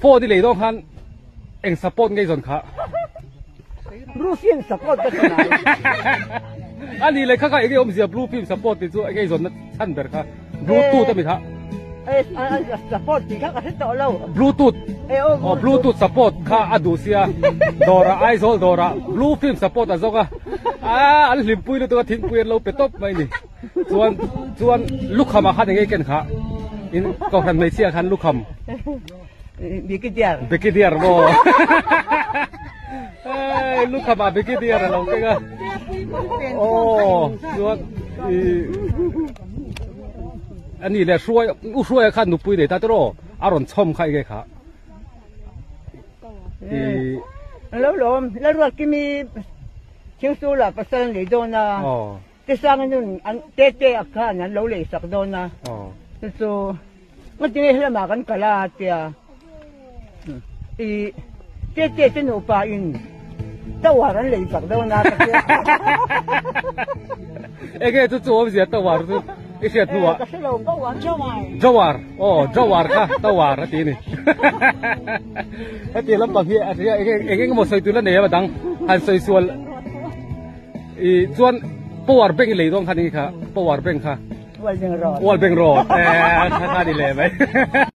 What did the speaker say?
Phone i lei dawn khan eng support ngei zawn kha? Blue film support ka ti ngai. A nih leh kha kha enge awmzia blue film support tih chu enge i zawnna chhan ber kha? Bluetooth a mi kha. Support tih kha ka hre tawh lo. Bluetooth. Oh bluetooth support kha a duh sia. Dawrah Aizawl dawrah blue film support a zawk a. A an hlimpui lutuk a thingpui an lo pe tawp mai ni. Chuan chuan lukham ah khan enge ken kha in kohhran hmeichhia khan lukham. Bikidiar. Bikidiar maw. Hey, lukham ah bikidiar a lo keng a. Oh, chuan i ani le hruai u hruai khan nupui nei ta tiraw a rawn chhawm kha enge kha. I lo lawm lalruat kimi thingsul ah pasal nei dawn a. Tisanga nun an tete a khan an lo lei sak dawn a, chu chu ngatinge helamah kan kal a tia i tete te nupa in tower an lei sak dawn a ka tia. Enge chu chu awmzia tower chu i hriat hnuah. Ka hre lo tower. Jawar aw jawar kha tower a ti a ni. Heti lampang hi enge enge maw sawi tur la nei a dang han sawi sual. I chuan power bank i lei dawn kha ni kha power bank kha. Wall bank road. Wall bank road. Eh kha kha ni le mai.